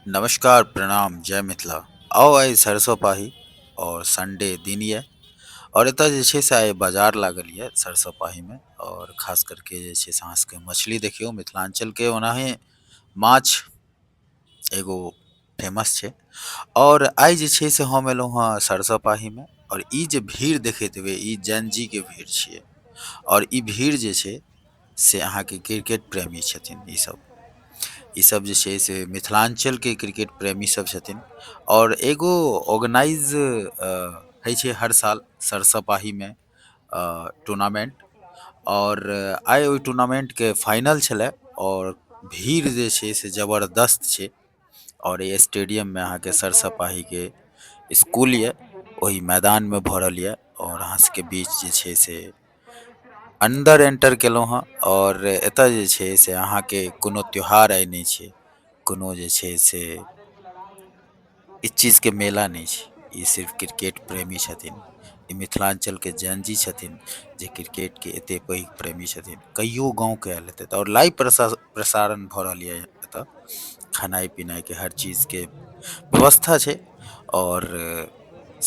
नमस्कार प्रणाम जय मिथिला। आउ आइ सरसो पाही और संडे दिन ये और एता जे छै से आइ बाजार लागल ये सरसो पाही में और खास करके जे छै से अहाँ सबके मछली देखियो मिथिलांचल के ओनाहे माछ एगो फेमस छै और आइ जे छै से हम एलहुँ हँ सरसो पाही में और ई जे भीड़ देखैत हेबै ई जैन जी के भीड़ छियै और ई भीड़ जे छै से अहाँके क्रिकेट प्रेमी छथिन ई सब। ई सब जे छै से मिथिलांचल के क्रिकेट प्रेमी सब छथिन और एगो ऑर्गेनाइज होय छै हर साल सरसोपाही में टूर्नामेंट और आइ ओय टूर्नामेंट के फाइनल छले और भीड़ जे छै से जबरदस्त छै और ए स्टेडियम में अहाँ के सरसोपाही के स्कूल ये ओहि मैदान में भरल ये और अहाँ सबके बीच जे छै से अंदर एंटर केलो हँ और एता जे छै से अहाँ के कोनो त्योहार आय ने छै कोनो जे छै से इ चीज के मेला ने छै इ सिर्फ क्रिकेट प्रेमी छथिन इ मिथिलांचल के जैन जी छथिन जे क्रिकेट के एते पैग प्रेमी छथिन कईयो गांव के आएल हेते और लाइव प्रसारण भ रहल ये एता खेनाय-पिनाय के हर चीज के व्यवस्था छै और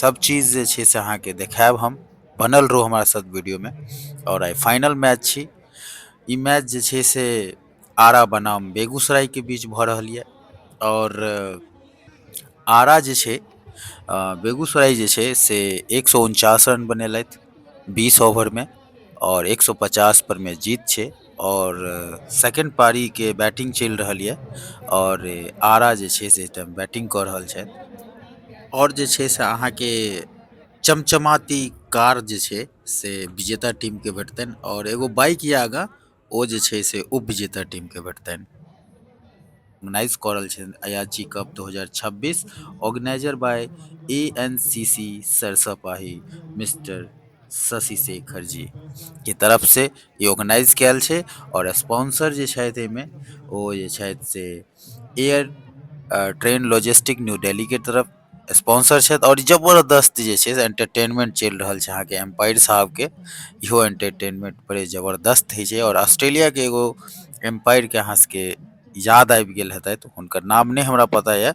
सब चीज जे छै से अहाँ के देखाएब हम बनल रहू हमरा साथ वीडियो में और आइ फाइनल मैच छी इ मैच जे छै से आरा बनाम बेगूसराय के बीच भ रहल ये और आरा जे छै बेगूसराय जे छै से 149 रन बनेलथि 20 ओवर में और 150 पर में जीत छै और सेकंड पारी के बैटिंग चलि रहल ये और आरा जे छै से टाइम बैटिंग कऽ रहल छथि और जे छै से अहाँ के चमचमाती कार जे छै से विजेता टीम के भेटतनि और एगो बाइक ये आगा ओ जे छै से उप विजेता टीम के भेटतनि। ऑर्गेनाइज कऽ रहल छै Ayachi cup 2026 organiser by ANCC Sarsab Pahi mister Shashi Shekhar ji के तरफ से ई ऑर्गेनाइज कयल छै और स्पॉन्सर जे छथि एहिमे ओ जे छथि से air train logistic new Delhi के तरफ स्पॉन्सर छथि और जबरदस्त जे छै से एंटरटेनमेंट चलि रहल छै अहाँके एम्पायर साहब के इहो एंटरटेनमेंट बड़े जबरदस्त होइ छै और ऑस्ट्रेलिया के एगो एम्पायर के अहाँ सबके याद आबि गेल हेतै हुनकर नाम नहि हमरा पता यऽ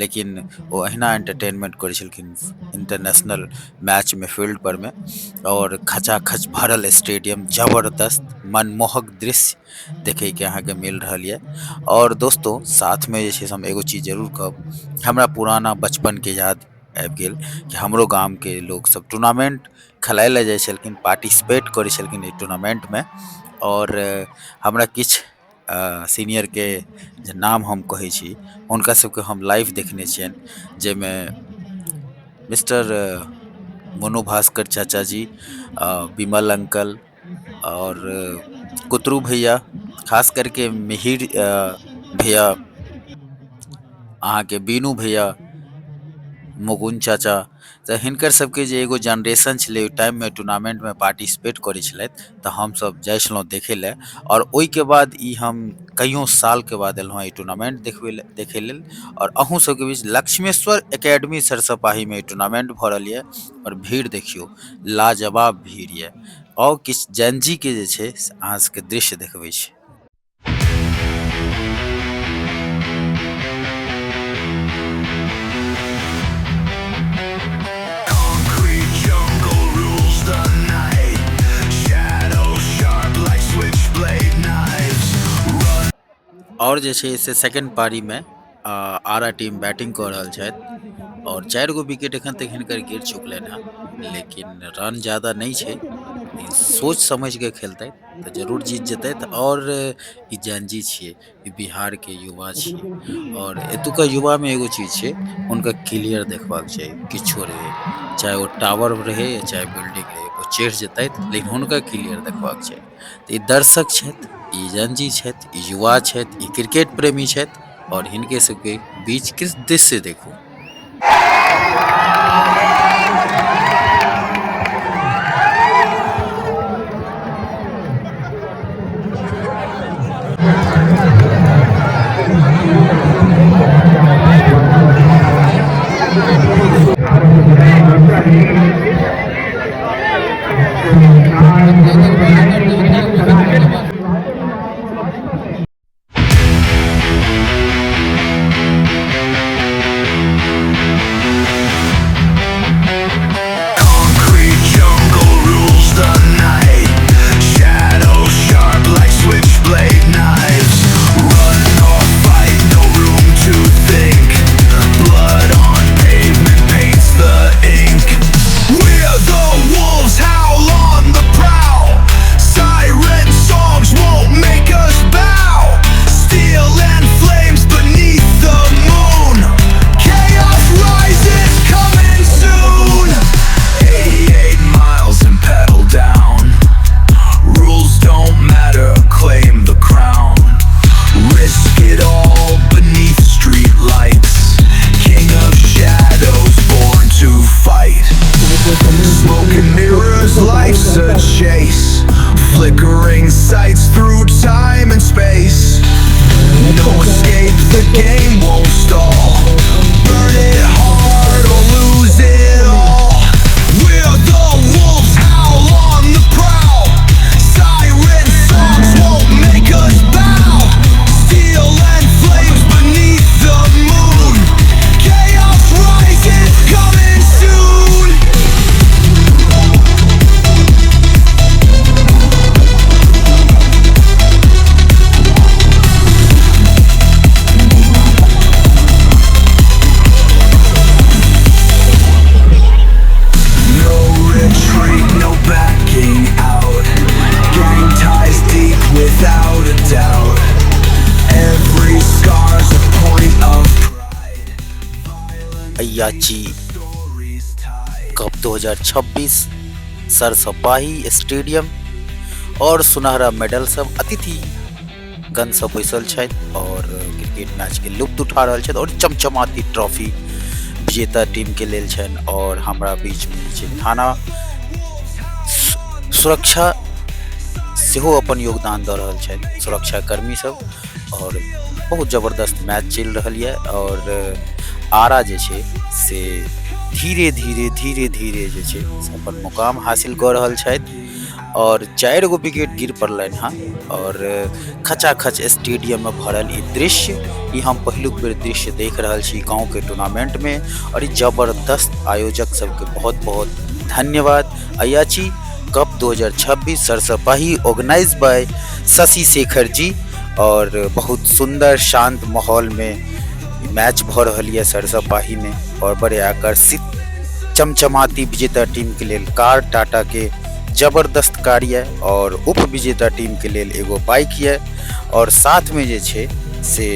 लेकिन ओ अहिना एंटरटेनमेंट करै छलखिन इंटरनेशनल मैच में फील्ड पर में और खचाखच भरल स्टेडियम जबरदस्त मनमोहक दृश्य देखै के अहाँके मिल रहल ये और दोस्तों साथ में जे छै से हम एगो चीज जरूर कहब हमरा पुराना बचपन के याद आबि गेल कि हमरो गाम के लोग सब टूर्नामेंट खेलाय लए जाइ छलखिन पार्टिसिपेट करै छलखिन एहि टूर्नामेंट में और हमरा किछु सीनियर के जे नाम हम कहै छी हुनका सबके हम लाइव देखने छियनि जाहिमे मिस्टर मोनू भास्कर चाचा जी, विमल अंकल और कुतरू भैया, खास करके मिहिर भैया, अहाँके बीनू भैया, मुकुन्द चाचा, तऽ हिनकर सबके जे एगो जनरेशन छलै ओहि टाइममे टूर्नामेंटमे पार्टिसिपेट करै छलथि तऽ हमसब जाइ छलहुँ देखै लए आओर ओहिके बाद ई हम कइयो सालके बाद एलहुँ ई टूर्नामेंट देखबै लए देखै लेल आओर अहूँ सबके बीच लक्ष्मेश्वर एकेडमी सरसोपाहीमे ई टूर्नामेंट भऽ रहल यऽ आओर भीड़ देखियौ लाजवाब भीड़ यऽ आउ किछु जैन-जी के जे छै से अहाँ सबके दृश्य देखबै छी। Concrete jungle rules the night. Shadows sharp like switchblade knives. Run. आओर जे छै से सेकंड पारीमे आरा टीम बैटिंग कऽ रहल छथि आओर 4 गो विकेट एखन तक हिनकर गिर चुकलनि हँ लेकिन रन ज्यादा नहि छै लेकिन सोचि समझिके खेलतै तऽ जरूर जीत जेतै आओर ई जैन-जी छियै ई बिहारके युवा छियै आओर एतुका युवामे एगो चीज छै हुनका क्लियर देखबाक चाही किछो रहै चाहे ओ टावर रहै या चाहे बिल्डिंग रहै ओ चढ़ि जेतथि लेकिन हुनका क्लियर देखबाक चाही। तऽ ई दर्शक छथि ई जैन-जी छथि ई युवा छथि ई क्रिकेट प्रेमी छथि आओर हिनके सबके बीच किछु दृश्य देखू। अयाची कप 2026 सरसोपाही स्टेडियम और सुनहरा मेडल सब अतिथि गण सब बैसल छथि और क्रिकेट मैच के लुत्फ उठा रहल छथि और चमचमाती ट्रॉफी विजेता टीम के लेल छनि और हमरा बीच में जे छै थाना सुरक्षा सेहो अपन योगदान दऽ रहल छथि, सुरक्षा कर्मी सब और बहुत जबरदस्त मैच चलि रहल यऽ और आरा जे छै से धीरे धीरे धीरे धीरे जे छै से अपन मुकाम हासिल कऽ रहल छथि और 4 गो विकेट गिर पड़लनि हँ और खचाखच स्टेडियम में भरल ई दृश्य, ई हम पहिलुक बेर दृश्य देख रहल छी गांव के टूर्नामेंट में और ई जबरदस्त आयोजक सबके बहुत बहुत धन्यवाद। Ayachi cup 2026 Sarsopahi organise by Shashi Shekhar ji और बहुत सुंदर शांत माहौल में मैच भऽ रहल यऽ सरसोपाही में और बड़े आकर्षित चमचमाती विजेता टीम के लेल कार टाटा के जबरदस्त कार यऽ और उप विजेता टीम के लेल एगो बाइक यऽ और साथ में जे छै से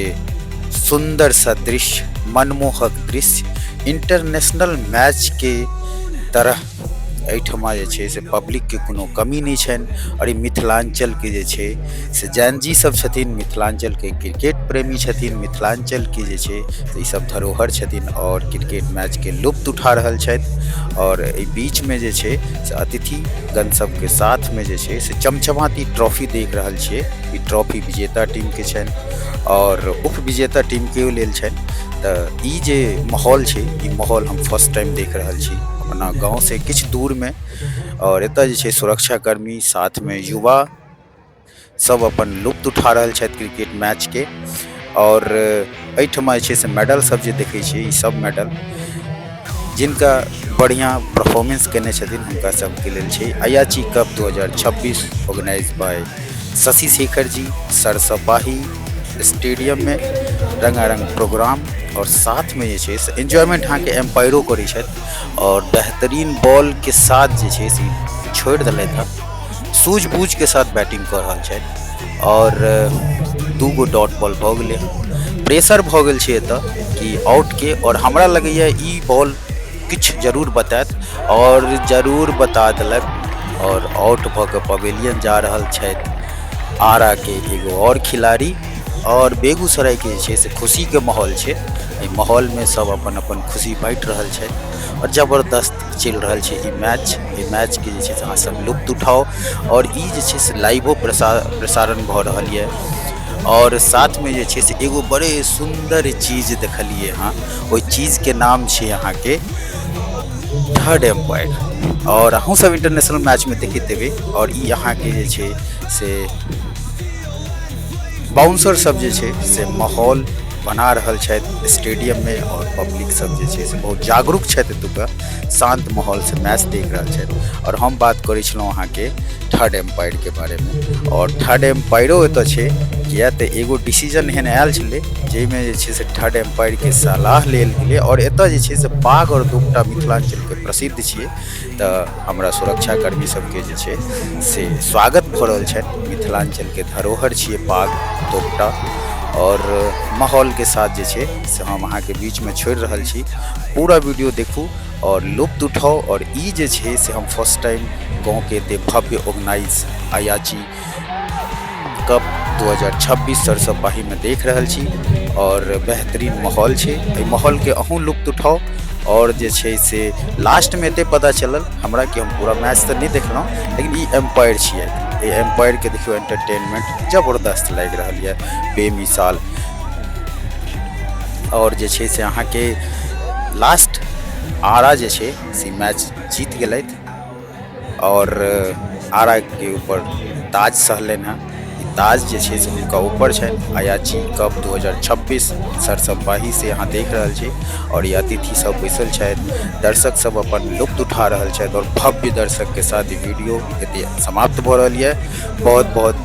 सुंदर सा दृश्य, मनमोहक दृश्य, इंटरनेशनल मैच के तरह एहिठमा जे छै से पब्लिक के कोनो कमी नहि छनि और ई मिथिलांचल के जे छै से जैन जी सब छथिन, मिथिलांचल के क्रिकेट प्रेमी छथिन, मिथिलांचल के जे छै से ई सब धरोहर छथिन और क्रिकेट मैच के लुत्फ उठा रहल छथि और एहि बीच में जे छै से अतिथि गण सबके साथ में जे छै से चमचमाती ट्रॉफी देख रहल छियै। ई ट्रॉफी विजेता टीम के छनि और उप विजेता टीम के लेल छनि। तऽ ई जे माहौल छै, ई माहौल हम फर्स्ट टाइम देख रहल छी अपना गांव से किछु दूर में और एतऽ जे छै सुरक्षाकर्मी साथ में युवा सब अपन लुत्फ उठा रहल छथि क्रिकेट मैच के और एहिठमा जे छै से मेडल सब जे देखै छियै, ई सब मेडल जिनका बढ़िया परफॉर्मेंस केने छथिन हुनका सबके लेल छै। Ayachi cup 2026 organise by Shashi Shekhar ji, Sarsopahi stadium में रंगारंग प्रोग्राम और साथ में जे छै से एंजॉयमेंट अहाँके एम्पायरो करै छथि और बेहतरीन बॉल के साथ जे छै से छोड़ि देलथि हँ, सूझबूझ के साथ बैटिंग कऽ रहल छथि और 2 गो डॉट बॉल भऽ गेलै हँ। प्रेशर भऽ गेल छै एतऽ कि आउट के और हमरा लगैया ई बॉल किछु जरूर बतायत और जरूर बता देलक और आउट भऽ कऽ पवेलियन जा रहल छथि आरा के एगो और खिलाड़ी और बेगूसराय के जे छै से खुशी के माहौल छै। एहि माहौल में सब अपन अपन खुशी बांटि रहल छथि और जबरदस्त चलि रहल छै ई मैच। एहि मैच के जे छै से अहाँ सब लुत्फ उठाउ और ई जे छै से लाइवो प्रसारण भऽ रहल यऽ और साथ में जे छै से एगो बड़े सुंदर चीज देखलियै हँ, ओहि चीज के नाम छै अहाँके थर्ड एम्पायर और अहूँ सब इंटरनेशनल मैच में देखैत हेबै और ई अहाँके जे छै से बाउंसर सब जे छै से माहौल बना रहल छथि स्टेडियम में और पब्लिक सब जे छै से बहुत जागरूक छथि एतुका, शांत माहौल से मैच देख रहल छथि। और हम बात करै छलहुँ अहाँके थर्ड एम्पायर के बारे में और थर्ड एम्पायरो एतऽ छै, किया तऽ एगो डिसीजन एहन आयल छलै जाहिमे जे छै से थर्ड एम्पायर के सलाह लेल गेलै और एतऽ जे छै से पाग और दोपटा मिथिलांचल के प्रसिद्ध छियै, तऽ हमरा सुरक्षाकर्मी सबके जे छै से स्वागत भऽ रहल छनि। मिथिलांचल के धरोहर छियै पाग दोपटा और माहौल के साथ जे छै से हम अहाँके बीच में छोड़ि रहल छी। पूरा वीडियो देखू और लुत्फ उठाउ और ई जे छै से हम फर्स्ट टाइम गाँव के एते भव्य ऑर्गेनाइज अयाची कप 2026 सरसोपाही में देख रहल छी और बेहतरीन माहौल छै। एहि माहौल के अहूँ लुत्फ उठाउ और जे छै से लास्ट में एते पता चलल हमरा कि हम पूरा मैच तऽ नहि देखलहुँ, लेकिन ई एम्पायर छियै, एहि एम्पायर के देखियौ एंटरटेनमेंट जबरदस्त लागि रहल यऽ, बेमिसाल। और जे छै से अहाँके लास्ट आरा जे छै से मैच जीत गेलथि और आरा के ऊपर ताज सहलनि हँ। ई ताज जे छै से हुनका ऊपर छनि। अयाची कप 2026 सरसोपाही से अहाँ देख रहल छी और ई अतिथि सब बैसल छथि, दर्शक सब अपन लुत्फ उठा रहल छथि और भव्य दर्शक के साथ ई वीडियो एते समाप्त भऽ रहल यऽ। बहुत बहुत